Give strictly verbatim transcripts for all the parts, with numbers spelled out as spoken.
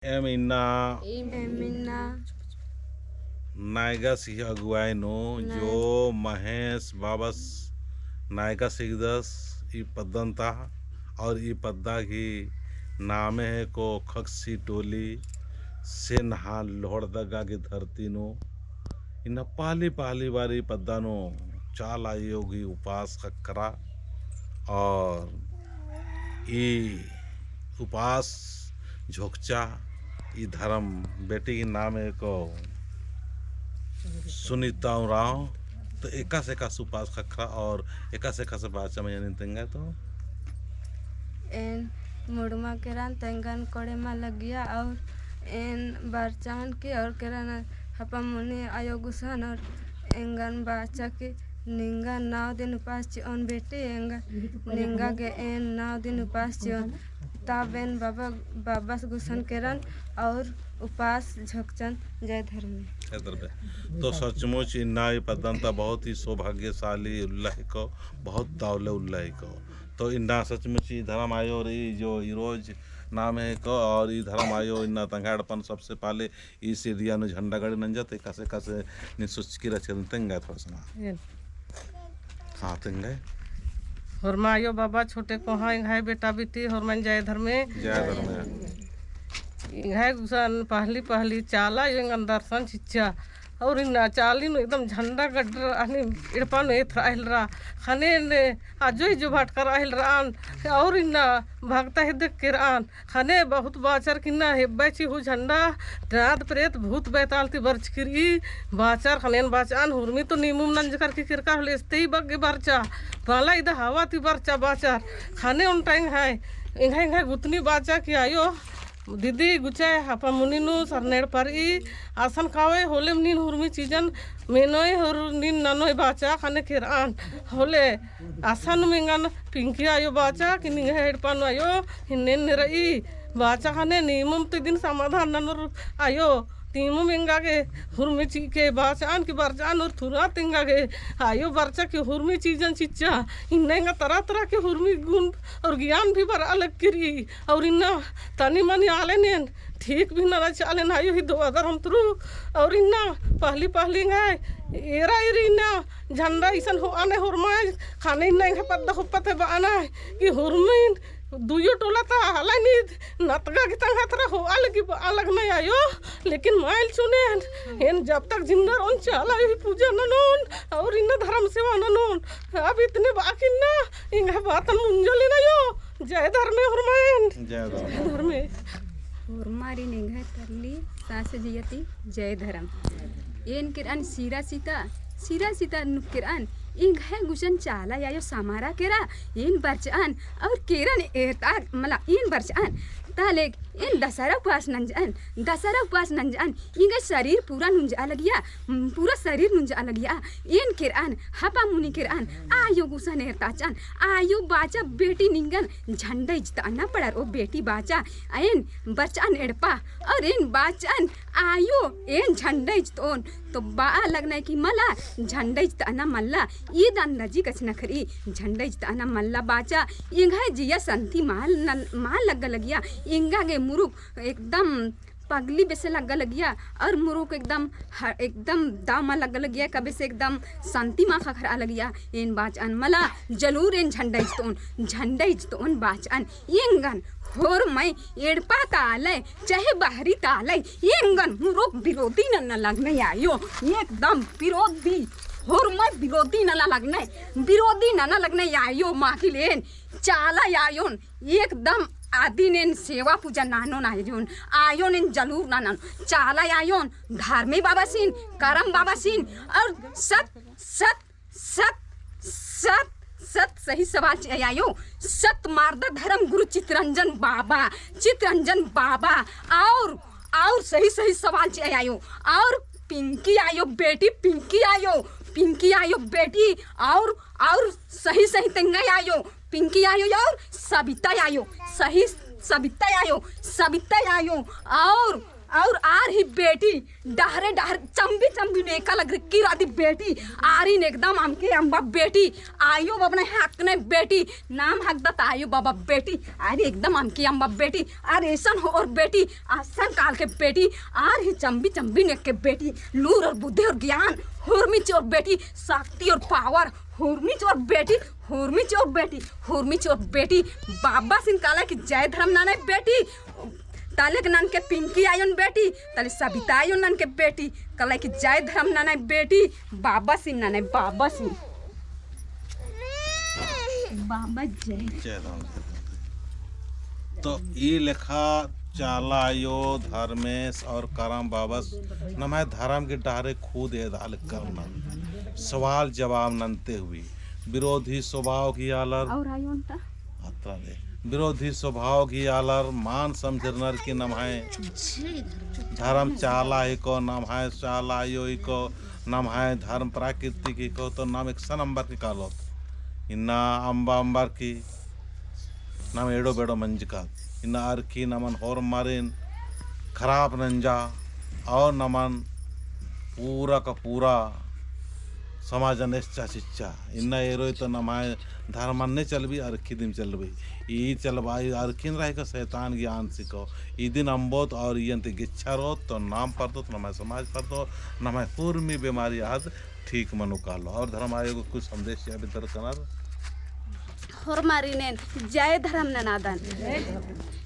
एम इन्ना एम इन्ना नायगस ही अगुवाई नू नाय- जो महेश बाबस नायगस हिकदस ई पद्दन ता और ई पद्दा की नामे हेको खक्सी टोली से नहा लोहरदगा की धरती नू इन्ना पहली पहली बारी पद्दा नू चाला आयो गही उपास ख़क्खरा और ई उपास झोकचा ई धरम बेटी की नाम हेको सुनीता उराँव। तो एकासे एकासे उपास ख़क्खरा और एकासे एकासे बाचा मइय्याँ नीन तेंगा तो। एन मुड़मा केरन तेंगन कोड़े मा लगिया और एन बरचन की और केरन हपा मुनी आयो गुसन और एंगन बाचा की निंगा नौ दिन उपास चिओन बेटी, एंगा निंगा गे एन नौ दिन उपास चिओन। तब एन बाबा, बाबस गुसन केरन और उपास झोकचन। जय धर्मे। जय धर्मे। तो सचमुच इन्ना ई पद्दन ता बहुत ही सौभाग्यशाली उल्ला हेको, बहुत दौले उल्ला हेको। तो इन्ना सचमुच ई धरम आयो रई जो ई रोज नाम हेको और ई धरम आयो इन्ना तंग्है एड़पन सबसे पहले ई सीढ़िया नू झंडा गड़ी नंजा। तो एकासे एकासे नीन सोचकी रहचकन तेंगा थोड़ा सा। एन। हाँ, तेंगा। होरमा आयो बाबा, छोटे कोहाँ, एंग्है बेटा बेटी, होरमन जय धर्मे। जय धर्मे। एंग्है गुसन पहली पहली चाला आयो एंगन दर्शन चिच्चा। और इन्ना चाली नू एकदम झंडा गड़र, अनि एड़पा नू एथरा हेलरा। ख़ने ने आजो ही जो भटकर हेलरान। और इन्ना भगता हेद्दे केरआन। ख़ने बहुत बाचर कि इन्ना हेब्बा चिहु झंडा, नाद प्रेत भूत बैताल ती बरचकी रई बाचर। ख़ने एन बाचन हुरमी तो नीमुम नंजकर की केरकर होले एस्ते ही बग्गे बरचा, मला इदा हवा ती बरचा बाचर। ख़ने ओन्टा एंग्है, एंग्है, एंग्है गुतनी बाचा कि आयो, दीदी गुचा हपा मुनी नू सरना एड़पा रई, असन कावे होले नीन हुरमी चीजन मेनोय और नीन ननोय बाचा। ख़ने केरआन होले असन एंगन पिंकी आयो बाचा कि निंग्है एड़पा नू आयो हिन्ने ने रई बाचा। ख़ने नीमुम तो इदिन समाधान ननोर आयो, नीमुम एंगा गे हुरमी चिके बाचन कि बरचन और तुरंत एंगा गे आयो बरचा कि हुरमी चीजन चिच्चा। इन्ना एंगा तरह तरह के हुरमी गुण और ज्ञान भी बरआ लग्गी रई। और इन्ना तनी मनी आले नेन ठीक भी नना चालेन आयो ही दुआ दर हम तुरु। और इन्ना पहली पहली एंग्है एरा एरी इन्ना झंडा इसन होआने होरमाय। ख़ने इन्ना एंग्है पद्दा होप्पा ती बअना कि हुरमिन दुयो टोला ता आला नीद नतगा की तंग्है तरा होआ लगी बआ लगना आयो। लेकिन माइल चुनेन एन जब तक जिंदा रओन चाला आयो ही पूजा ननोन और इन्ना धर्म सेवा ननोन। अब इतने बाकी इन्ना एंग्है बातन मुंजलेन आयो। जय धर्मे होरमारिन। जय धर्मे। जय धर्मे। होरमारिन एंग्है तल्ली सासे जिया ती जय धर्म। एन केरअन सिरा सीता, सिरा सीता नू केरअन एंग्है गुसन चाला आयो समारा केरा। एन बरचअन और केरन एरता मला एन बरचअन। ताले एन दसरा उपास नंजअन, दसरा उपास नंजअन। एंग्है सरीर पूरा नुंजआ लगिया, पूरा सरीर नुंजआ लगिया। एन केरअन, हपा मुनी केरअन, आयो गुसन एरताचन, आयो बाचा बेटी निंगन झंडा इजतअना पड़र ओ बेटी बाचा। एन बरचअन एड़पा, और एन बाचन आयो एन झंडा इजतओन, तो बआ लगनय कि मला झंडा इजतअना मल्ला, ईद अंदाजी कछनखरई झंडा इजतअना मल्ला बाचा। एंग्है जिया संती मा ल-, मा लग्गा लगिया, एंगा गे मुरुक एकदम पगली बेसे लग्गा लगिया, और मुरुक एकदम ह-, एकदम दामा लग्गा लगिया, कबे से एकदम संती मा खखरआ लगिया। एन बाचन मला जलूर एन झंडा इजतओन, झंडा इजतओन बाचन। एंगन होरमय एड़पा ता आलय, चाहे बहरी ता आलय, एंगन मुरुक विरोधी नना लगनय आयो, एकदम विरोधी, होरमय विरोधी नना लगनय, विरोधी नना लगनय आयो। माकिल एन चाला आयोन, एकदम आदिन एन सेवा पूजा ननोन आयोन, आयोन एन जलूर ननोन, चाला आयोन, धर्मे बाबासिन, करम बाबासिन, और सत, सत सत, सत, सत सही सवाल चिआ आयो। सत मार्दा धर्म गुरु चितरंजन बाबा, चितरंजन बाबा। और, और सही, सही सवाल चिआ आयो। और पिंकी आयो बेटी, पिंकी आयो, पिंकी आयो बेटी। और, और सही, सही तेंगा आयो। पिंकी आयो और सबिता आयो। सही सबिता आयो, सबिता आयो। और और आर ही बेटी डहरे डहरे चम्बी चम्बी नेका लग रखी रादी बेटी। आरिन एकदम अमके अम्बा बेटी। आयो बाबा नय हक नय बेटी। नाम हकदत आयो बाबा बेटी। आर एकदम अमके अम्बा बेटी। आर एसन होर बेटी। असन काल के बेटी। आर ही चम्बी चम्बी नेके बेटी। लूर और बुद्धि और ज्ञान होरमी चिओर बेटी। शक्ति और power होरमी चिओर बेटी। होरमी चिओर बेटी। होरमी चिओर बेटी। बाबासिन काला कि जय धर्म ननय बेटी। तलेक ननके पिंकी आयोन बेटी, तले सबिता आयोन ननके बेटी, कलय कि जय धर्म ननय बेटी, बाबासिन ननय बाबासिन। बाबा जय। जय धर्म। तो ई लेखा चाला आयो धर्मेस और करम बाबस नम्है धर्म के डहरे खुद एदालकर नन सवाल जवाब नन्ते हुई विरोधी स्वभाव की आलर और आयोन ता? अत्रा दे। विरोधी स्वभाव की आलर मान समझरनर की नम्है धर्म चाला हिको, नम्है चाला आयो हिको, नम्है धर्म प्राकृतिक हिको, तो नाम एकसन अम्बर की कालोत। इन्ना अम्बा अम्बर की नाम एड़ो बेड़ो मंजका। इन्ना अरखी नमन होरमारिन खराब नंजा और नमन पूरा का पूरा समाजन एस्चा चिच्चा। इन्ना एरोय तो नम्है धर्मन ने चलबी, अरखी दिम चलबी। ई चलबा, ई अरखिन रही का शैतान की आन सिको। ई दिन अम्बोत और ई अन्ते गिच्छा रोत, तो नाम परदोत, नम्है समाज परदो, नम्है हुरमी बेमारी आद ठीक मनो कालो। और धर्म आयो गो कुछ संदेश या बितर कनर। होरमारिन एन जय धर्म ननादन।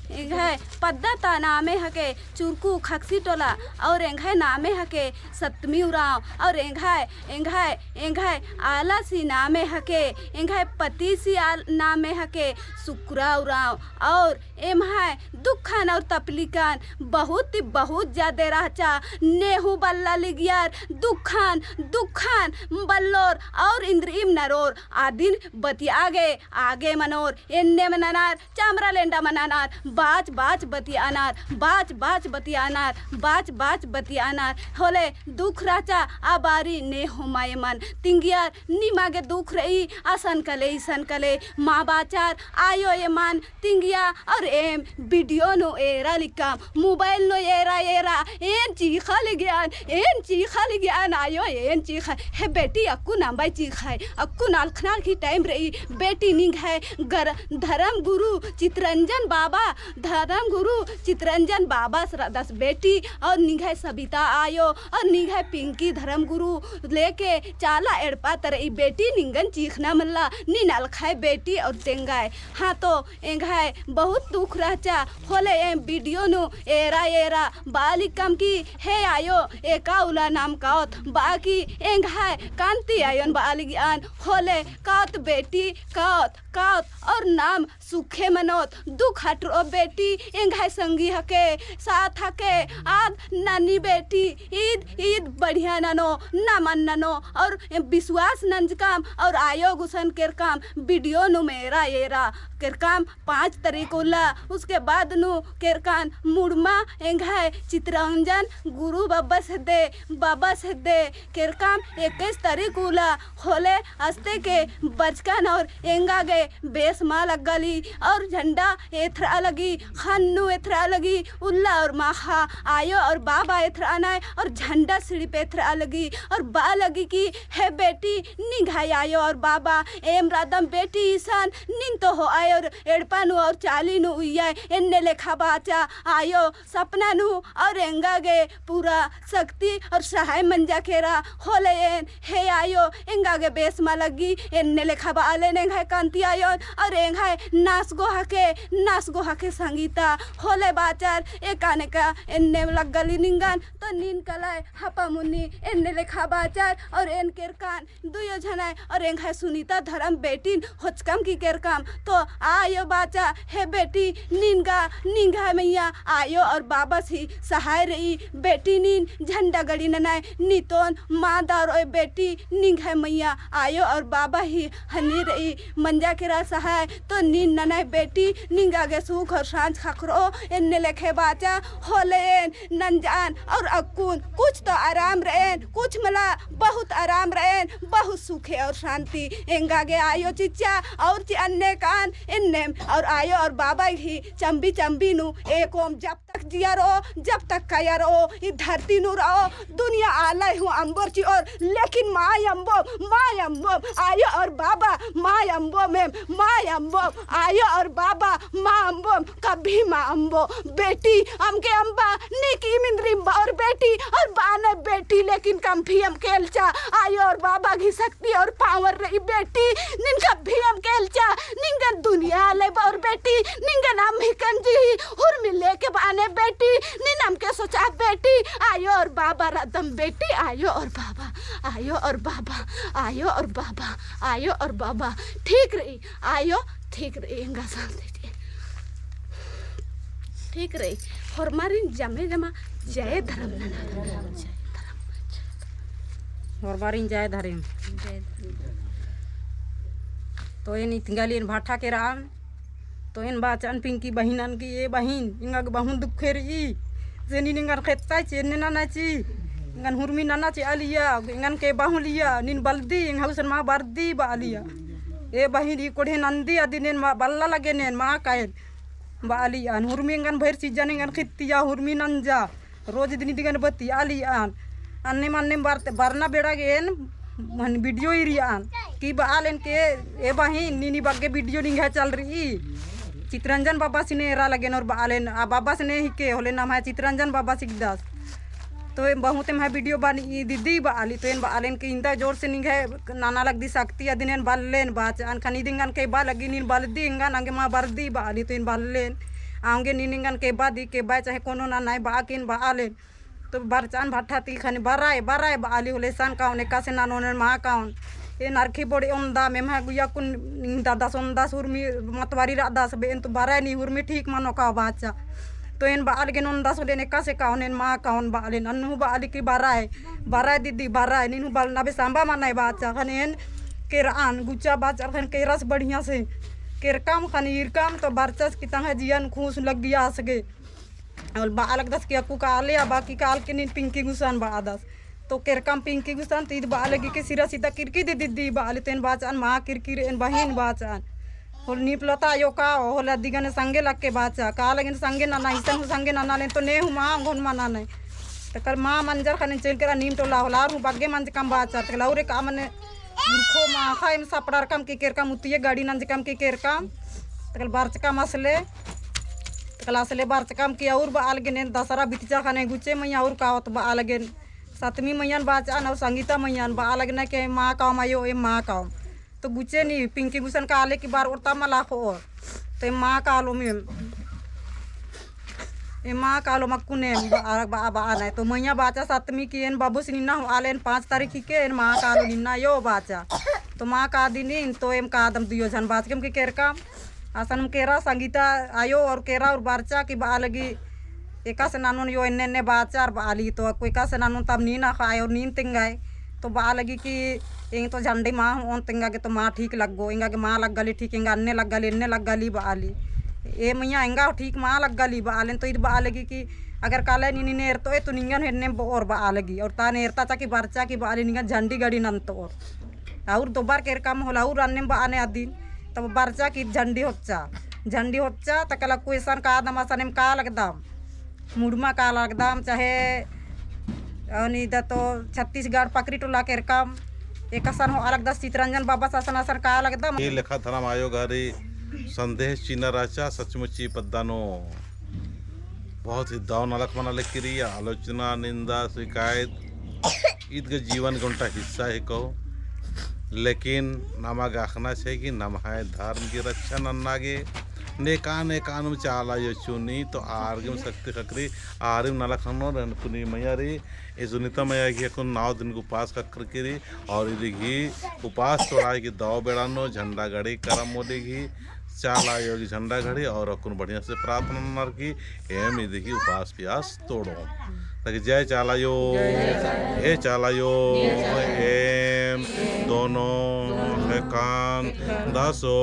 एंग्है पद्दा ता नामे हके चुरकू खक्सी टोला और एंग्है नामे हके सतमी उराँव और एंग्है, एंग्है, एंग्है आलासी नामे हके, एंग्है पतिसी आल नामे हके सुकरा उराँव और एम्है दुखन और तपलीकन बहुत ही बहुत ज्यादा रहचा। नेहू बल्ला लिगियर दुखन, दुखन बल्लोर और इन्द्रिइम नरोर आदिन बतिया गे आगे मनोर, एन्ने मननर, चामरा लेंडा मननर, बाच बाच बतियानर, बाच बाच बतियानर, बाच बाच बतियानर। होले दुख रहचा आ बारी नेहू माय मन तिंगियर, निमा गे दुख रई, असन कले, इसन कले, मा बाचर, आयो एमन तिंगिया और एम video नू एरा लिक्कम, mobile नू एरा एरा, एन चीखा लिगियन, एन चीखा लिगियन, आयो एन चीखा। हे बेटी, अक्कुन अम्बय चीखय, अक्कुन अलखना की time रई, बेटी निंग्है गर-, धर्म गुरु चितरंजन बाबा, धर्म गुरु चितरंजन बाबस रअदस बेटी, और निंग्है सबिता आयो, और निंग्है पिंकी धर्म गुरु लेके चाला एड़पा तरई बेटी निंगन चीखना मल्ला, नीन अलखय बेटी और तेंगय। हाँ तो एंग्है बहुत दुख रहचा, होले एम video नू एरा एरा बालिकम की हे आयो एका उल्ला नाम काओत, बाकी एंग्है कांति आयोन बालिगियन, होले काओत बेटी, काओत, काओत और नाम सुखे मनोत, दुख हटरो बेटी, एंग्है संगी हके, साथ हके, आद ननी बेटी, ईद, ईद बढ़िया ननो, नमन ननो, और विश्वास नंजकम, और आयो गुसन केरकम, video नू एरा एरा केरकम, पाँच तारीख उल्ला, उसके बाद नू केरकन मुड़मा एंग्है चितरंजन गुरु बब्बस हेद्दे, बब्बस हेद्दे केरकम इक्कीस तारीख उल्ला होले अस्ते के बरचकन और एंगा गे बेस मा लग्गाली और झंडा एथरा लगी, ख़न्न नू एथरा लगी, उल्ला और माख़ा आयो और बाबा एथरा नय और झंडा सिड़िप एथरा लगी और बआ लगी कि हे बेटी, निंग्है आयो और बाबा एम रअदम बेटी इसन, नीन तो होआय और एड़पा नू और चाली नू उइयाय, एन्ने लेखा बाचा आयो सपना नू और एंगा गे पूरा शक्ति और सहाय मंजा केरा। होले एन, हे आयो, एंगा गे बेस मा लग्गी, एन्ने लेखा बआलेन एंग्है कांति आयोन और एंग्है नास गो हके, नास गो हके संगीता। होले बाचर एकाने का एन्ने लग्गाली निंगन, तो नीन कलाय हपा मुन्नी एन्ने लेखा बाचर और एन केरकन दुयो झनाय और एंग्है सुनीता धरम बेटिन होचकम की केरकम। तो आयो बाचा, हे बेटी, निंगा, निंग्है मइय्याँ आयो और बाबस ही सहाय रई। बेटी नीन झंडा गड़ी ननाय नितोन मादा रओय बेटी, निंग्है मइय्याँ आयो और बाबा ही हनी रई। मंजा केरा सहाय तो नीन ननाय बेटी, निंगा गे सुख और सांझ ख़क्खरओ, एन्ने लेखे बाचा, होले एन नंजआन और अक्कुन कुछ तो आराम रएन, कुछ मला बहुत आराम रएन, बहुत सुखे और शांति। एंगा गे आयो चिच्चा और ची अन्ने कान एन्नेम और आयो और बाबा ही चम्बी चम्बी नू एकोम जब तक जिया रओ, जब तक काया रओ, ई धरती नू रओ, दुनिया आलय हूँ अम्बोर चिओर, लेकिन माय अम्बोम, माय अम्बोम, आयो और बाबा, माय अम्बोम एम, माय अम्बोम, आयो और बाबा, माय अम्बोम, कभी माय अम्बो, बेटी, अमके अम्बा, नीक इमिन रिम्बा और बेटी, और बाने बेटी, लेकिन कम भी अमके एल्चा, आयो और बाबा गही शक्ति और power रई बेटी, नीन कभी अमके एल्चा, निंगन दुनिया लेबा और बेटी, निंगन अम्म ही कंजी ही, हुरमी लेके बाने बेटी, नीन अमके सोचा बेटी, आयो और बाबा रअदम बेटी, आयो और बाबा, आयो और बाबा, आयो और बाबा, आयो और बाबा, ठीक रई, आयो ठीक रई, एंगा शांति ची। ठीक रई, होरमारिन जमे जमा जय धरम नना, जय धरम। होरमारिन जय धरम। जय धरम। तो एन इतंगालियन भाठा केरान, तो एन बाचन पिंकी बहिनन की, ए बहिन, एंगा गे बहुन दुखे रई, जे नीन एंगन खेत्ता ची, एन्ने नना ची, एंगन हुरमी नना ची आलिया, एंगन केबा हूँ लिया, नीन बलदी, एंगा हुसन मा बरदी बा आलिया। ए बहिन, ई कोड़े नंदी अदिन एन मा बल्ला लगेन एन मा कायन बा आलियन, हुरमी एंगन भइर चीजन एंगन खित्तिया, हुरमी नंजा, रोज दिन इदिगन बत्ती आलियन। अन्नेम अन्नेम बरते, बरना बेड़ा गे एन मन video ईरियन कि बआलेन के, ए बहिन, नीन ई बग्गे video निंग्है चल रई। चितरंजन बाबासिन एरा लगेन और बआलेन, आ बाबासिन हिके होले नम्है चितरंजन बाबास हिकदस। तो एम बहुते एम्है video बनी दीदी बआली, तो एन बआलेन कि इन्दा जोर से निंग्है नना लगदी शक्ति अदिन एन बल्लेन बाचन, खनी दिंगन केबा लगी नीन बलदी एंगन अंगे मा बरदी बआली, तो एन बल्लेन, औंगे नीन एंगन केबा दी, केबा चाहे कोनो ननय बआ किन बआलेन। तो बरचन भट्ठा ती खनी बरय, बरय बआली होले सन काउन, एकासे ननोन मा काउन। एन अरखी बोड़े ओन्दम, एम्है गुइया कुन निंगदस ओन्दस हुरमी मतवारी रअदस, बे एन तो बरय नी हुरमी ठीक मनो का बाचा। तो एन बआ लगेन ओन्दस होले एन एकासे काउन, एन मा काउन बआलेन, अन्नु बआली कि बरय, बरय दीदी बरय, नीन हूँ बलना बे सांबा मनय बाचा, खनी एन केरअन गुचा बाचा, खनी केरस बढ़िया से, केरकम खनी ईरकम तो बरचस कि तंग्है जियन खुस लग्गिया असगे। और बआ लगदस कि अक्कु काले आ बाकी काल के नीन पिंकी गुसन बआदस। तो केरकम पिंकी गुसन तो ईद बआ लगी कि सिरा सीधा किरकी दी दीदी बआली, तो एन बाचन मा किरकी रई एन बहिन बाचन। होले नीप लता आयो का, होले अदिगन संगे लग के बाचा, का लगिन संगे नना, इसन हूँ संगे नना लेन तो ने हूँ मा अंगोन मना नहीं। तो कल मा मंजर खने चल केरा नीम टोला होले आर हूँ बग्गे मंजकम बाचा, तो कल और एक अमने मूर्खो माखा एम सपड़ारकम कि केरकम उतिये गाड़ी नंजकम कि केरकम। तकल बरचकम असले, तकल असले बरचकम कि और बआ लगेन एन दसरा बितचा खने गुचे मइया और कावत बआ लगेन। सतमी मइयन बाचन और संगीता मइयन बआ लगेन के मा कावम आयो, ए मा कावम। तो गुचे नी, पिंकी गुसन काले कि बार ओरता मला खोर। तो ए मा कालो में एमा कालो मक्कुने बा, बा, बा, बआ नहीं। तो मइया बाचा सतमी कि एन बाबूस निन्ना होआलेन पाँच तारीख हिके, एन मा कालो निन्ना यो बाचा। तो मा कादिन तो एम कादम दुयो झन बाचकम कि केरकम। असन केरा संगीता आयो और केरा और बरचा कि बआ लगी एकासे ननोन यो एन्ने एन्ने बाचा और बआली तो अक्कु एकासे ननोन तब नीन अख़ाय और नीन तेंगाय। तो बआ लगी कि एंग तो झंडी मा होओन तेंगा गे तो मा ठीक लग्गो, एंगा गे मा लग्गाली ठीक, एंगा अन्ने लग्गाली, एन्ने लग्गाली बआली। ए मइया एंगा ठीक मा लग्गाली बआलेन, तो ईद बआ लगी कि अगर काले नीन एरतो ए तो निंगन एन्ने बओर बआ लगी। और तान एरता चा कि बरचा कि बआली निंगन झंडी गड़ी नन्तओर। और दोबार केरकम होले और अन्नेम बआने अदिन, तब बरचा कि झंडी होच्चा, झंडी होच्चा, तकला कोई सन कादम असनेम का लगदम। मुड़मा का लगदम, चाहे अनिदा तो छत्तीसगढ़ पकरी टोला केरकम, एकसन होआ लगदस चितरंजन बाबा सासन असन का लगदम। ये लेखा धर्म आयोग हरी संदेश चिन्हा रहचा, सचमुच ई पद्दा नू बहुत ही दव नलख मना लेकिरी, आलोचना, निंदा, शिकायत, ईद गे जीवन गे ओन्टा हिस्सा हेको। लेकिन नमा गे अख़ना चाही कि नम्है धर्म की रक्षा नन्ना गे नेकान नेकान में चाला आयो चुनी तो आर गे शक्ति ख़क्खरी, आरिम नलख ननोर पुनी मइया रई, ए सुनीता मइया गे अक्कुन नौ दिन गे उपास ख़क्खरकी रई और इदी गे उपास तोड़ाई गे दव बेड़ा नू झंडा गड़ी करम ओली गे चाला आयो गे झंडा गड़ी और अक्कुन बढ़िया से प्रार्थना ननर की एम इदी गे उपास पियास तोड़ो। ताकि जय चाला आयो, जय चाला आयो। हे चाला आयो, जय चाला आयो। एम दोनों हे कान दसो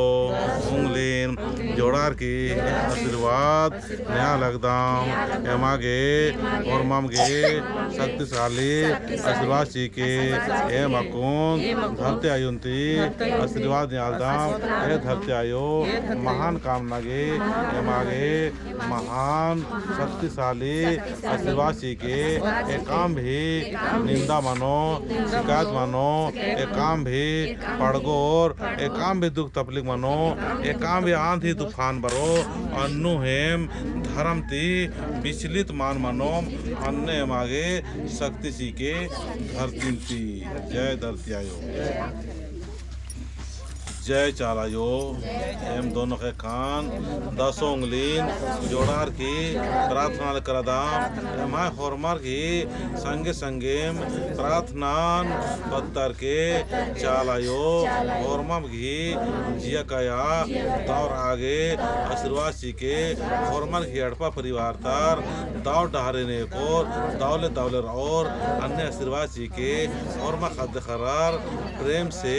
उंगलिन जोड़ारकी आशीर्वाद नेआ लगदम। एमा गे होरमम गे शक्तिशाली आशीर्वाद चिके। एम अक्कुन धरती आयोन ती आशीर्वाद नेआलदम। हे धरती आयो, महान काम नना गे एमा गे महान शक्तिशाली आशीर्वाद चिके। एकअम भी निंदा मनो, शिकायत मनो, एकअम भी पड़गोर, एकअम भी दुख तकलीफ मनो, एकअम भी आंधी तूफान बरो, अन्नु एम धरम ती विचलित मल मनोम। अन्ने एमा गे शक्ति चिके धरती ती। जय धरती आयो। जय चाला आयो। एम दोनों ख़ेक्खन दसो उंगलिन जोड़ारकी प्रार्थना लगदम। एम्है होरमर गही संगे संगेम प्रार्थनान पत्तरके चाला आयो, होरमम गही जिया काया दव रआ गे आशीर्वाद चिके। होरमर गही एड़पा परिवार तर दव डहरे नेकोर, दव ले दव ले रओर, अन्ने आशीर्वाद चिके। होरमा ख़द्द ख़र्रर प्रेम से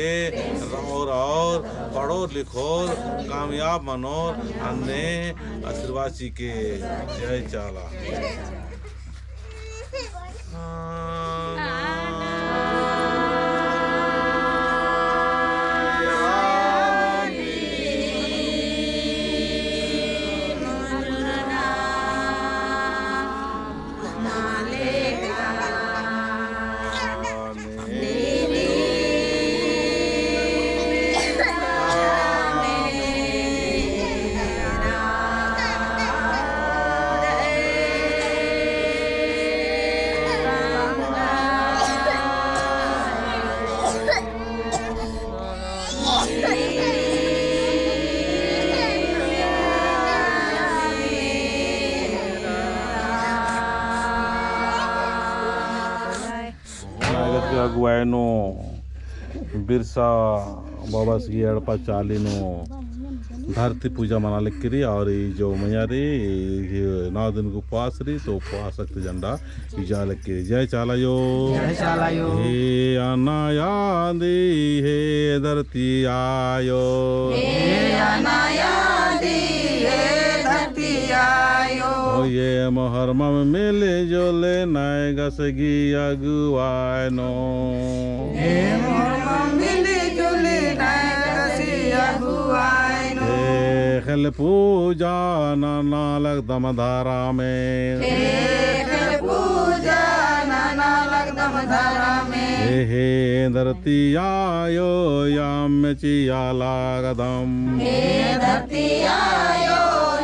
रओर और पढ़ोर लिखोर कामयाब मनोर, अन्ने आशीर्वाद चिके। जय चाला। नायगस गही अगुवाई नू बिरसा बाबस गही एड़पा चाली नू धरती पूजा मना लगी रई और ई जो मइय्याँ रई, ई नौ दिन गही उपवास रई, तो उपवास शक्ति झंडा इजा लगी रई। जय चाला आयो। जय चाला आयो। हे अना आदि, हे धरती आयो। हे अना आदि, हे धरती आयो। ओ एम होरमम मिली जुली नायगस गही अगुवाई नू। एम होरमम मिली जुली नायगस गही अगुवाई नू। ख़ेख़ेल पूजा नना लगदम धरमे। ख़ेख़ेल पूजा नना लगदम धरमे। हे, हे धरती आयो, एम चिआ लगदम। हे धरती आयो,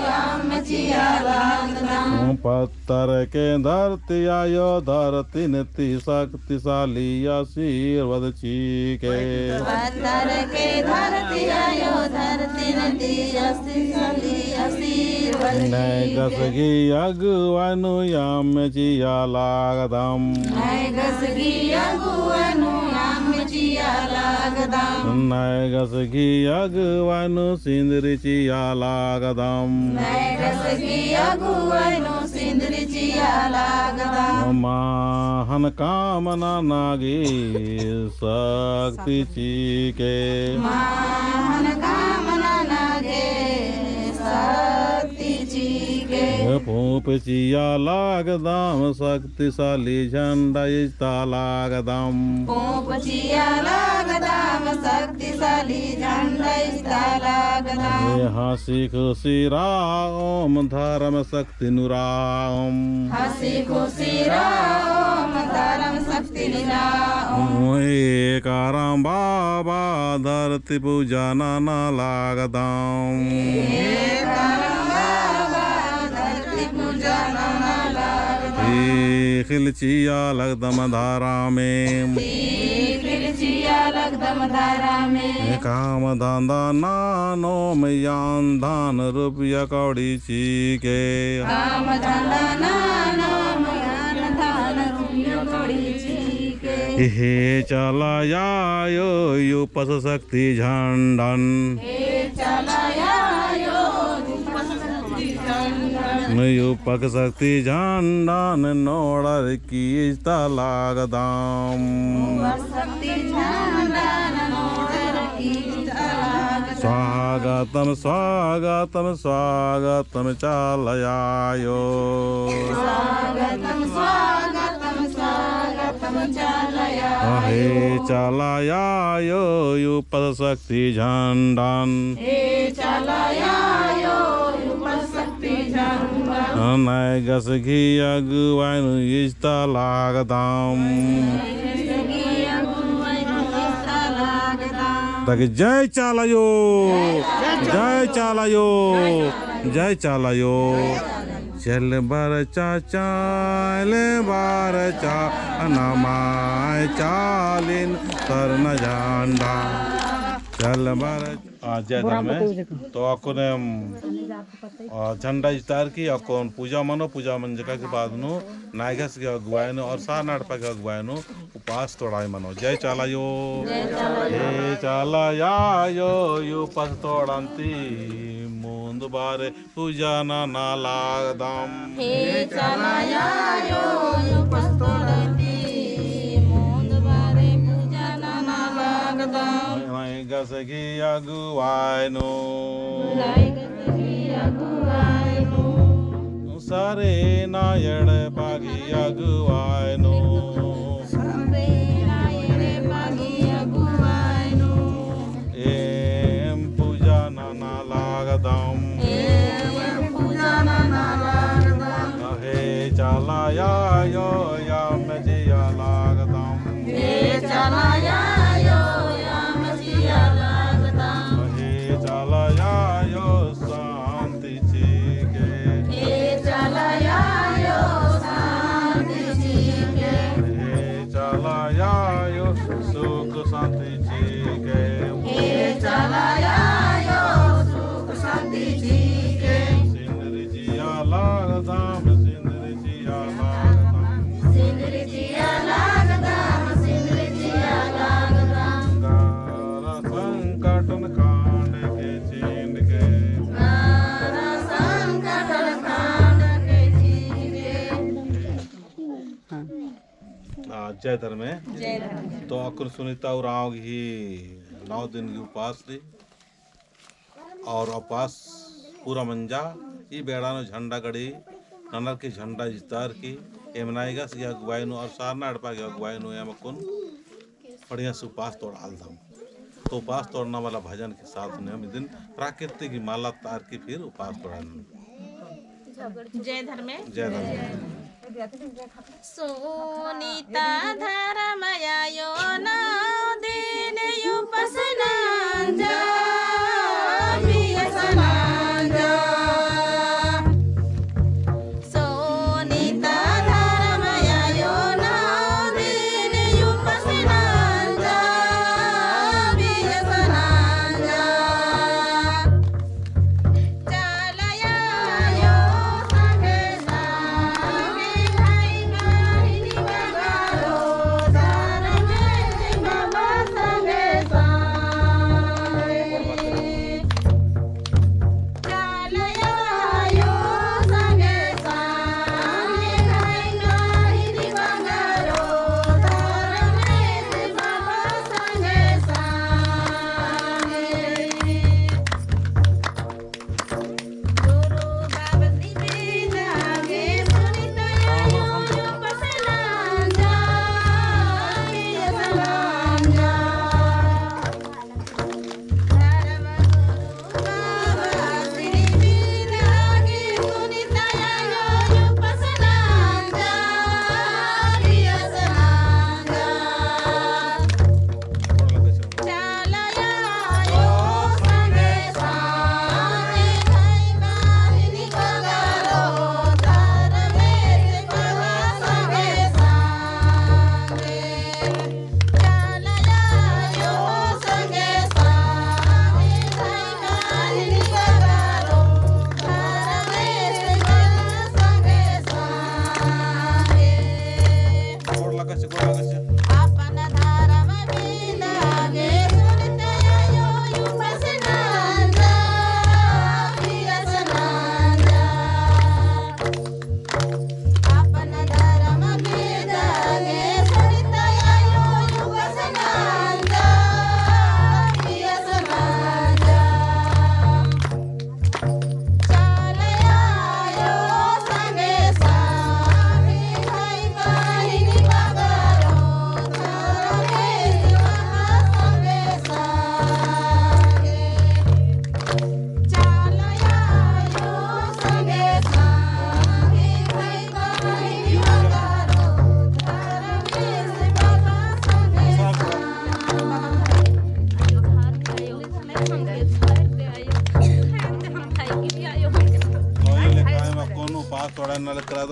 एम चिआ लगदम। पत्तरके धरती आयो, धरतिन ती शक्तिशाली आशीर्वाद चिके। पत्तरके धरती आयो, धरतिन ती शक्तिशाली आशीर्वाद चिके। नायगस गही अगुवाई नू एम चिआ लगदम। नायगस गही अगुवाई नू एम चिआ लगदम। नायगस गही अगुवाई नू सिंदरी चिआ लगदम। नायगस गही अगुवाई नू सिंदरी चिआ लगदम। महान काम नना गे शक्ति चिके। महान काम नना गे शक्ति चिके। पूंप चिआ लगदम शक्ति शक्तिशाली झंडा इजता लगदम। पूंप चिआ लगदम शक्तिशाली झंडा इजता लगदम। ए हँसी खुशी रओम धरम शक्ति नू रओम। हँसी खुशी रओम धरम शक्ति नू रओम। ए करम बाबा धरती पूजा नना लगदम। ए करम बाबा धरती पूजा नना लगदम। ख़ेख़ेल चिआ लगदम धरमे। ख़ेख़ेल चिआ लगदम धरमे। काम धंधा ननोम यान धन रुपया कौड़ी चिके। काम धंधा ननोम यान धन रुपया कौड़ी चिके। हे चाला आयो, उपास शक्ति झंडन। हे चाला आयो, उपास शक्ति झंडन। उपास शक्ति झंडन नोड़रकी इजता लगदम। उपास शक्ति झंडन नोड़रकी इजता लगदम। स्वागतम, स्वागतम, स्वागतम चाला आयो। स्वागतम, स्वागतम, स्वागतम चाला आयो। हे चाला आयो, उपास शक्ति झंडन। हे चाला आयो, उपास शक्ति झंडन। नैगस गही अगुवाई नू इजता लागदम। ताकि जय चाला आयो, जय चाला आयो, जय चाला आयो। चल बरचा, चल बरचा, नमाय चालिन सरना झंडा। चल बरचा। आ, जय धर्मे। तो अक्कुन, आ, झंडा इजतार की अक्कुन पूजा मनो, पूजा मंजका के बाद नू नैगस गही अगुवाई नू और सरना एड़पा गही अगुवाई नू उपास तोड़ाई मनो। जय चाला आयो। जय चाला आयो। हे चाला आयो, उपास तोड़न्ती मुन्द बारे पूजा नना लागदम। हे चाला आयो, उपास तोड़न्ती मुन्द बारे पूजा नना लागदम। नैगस गही अगुवाई नू। नैगस गही अगुवाई नू। सरना एड़पा गही अगुवाई नू। सरना एड़पा गही अगुवाई नू। एम पूजा नना लागदम। एम पूजा नना लागदम। हे चाला आयो, एम जिया लागदम। हे चाला आयो, एम जिया लागदम। हे चाला आयो, शांति चिके। हे चाला आयो, शांति चिके। हे चाला आयो, सुख शांति चिके। हे चाला आयो, सुख शांति चिके। सिंदरी जिया लागदम, सिंदरी जिया लागदम। सिंदरी जिया लागदम, सिंदरी जिया लागदम। गारा संकटन कांड के चींड के। गारा संकटन कांड के चींड के। हाँ, जय धर्मे। जय धर्मे। तो अक्कुन सुनीता उराँव गही नौ दिन गही उपास रई। और उपास पूरा मंजा, ई बेड़ा नू झंडा गड़ी, ननर की झंडा इजतार की, एम नैगस गही अगुवाई नू और सरना एड़पा गही अगुवाई नू एम अक्कुन बढ़िया से उपास तोड़ालदम। तो उपास तोड़ना वाला भजन के साथ में हम इदिन प्राकृतिक गही माला तार की फिर उपास तोड़ालदम। जय धर्मे। जय धर्मे। सुनीता धर्म आयो नौ दिन उपास नंजा, बियस नंजा। सुनीता धर्म आयो नौ दिन उपास नंजा, बियस नंजा।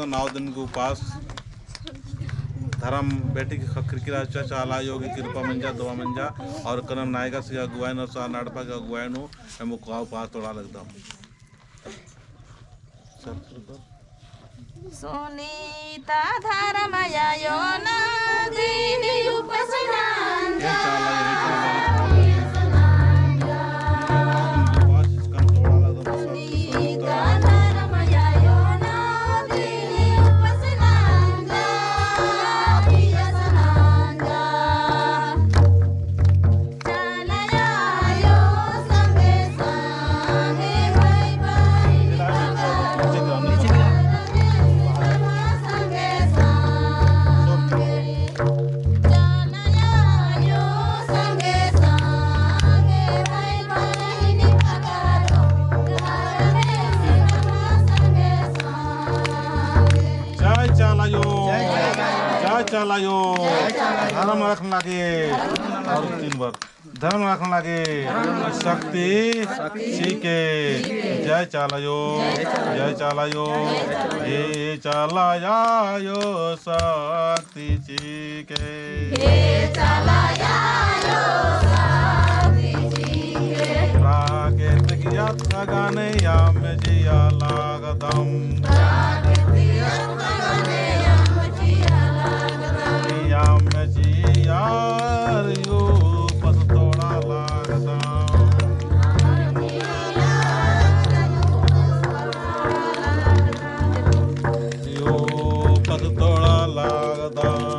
नौ दिन के उपास धर्म बेटी के खखरकी रहचा, चाला आयो की कृपा मंजा, दुआ मंजा, और कनम नायगा सी अगुवाई नू, सा नड़पा के अगुवाई नू, एम उका उपास तोड़ा लगदम। सुनीता धर्म आयो नौ दिन उपास नंदा। जय चाला आयो। जय चाला आयो। धर्म रखना लागे। और तीन बार। धर्म रखना लागे। शक्ति चिके। जय चाला आयो। जय चाला आयो। हे चाला आयो शक्ति चिके। हे चाला आयो शक्ति चिके। प्राकृतिक यात्रा गाने याम जिया लागदम। प्राकृतिक यात्रा गाने याम जिया लागदम। याम जिया आयो उपास तोड़ा लागदम। आयो उपास तोड़ा लागदम।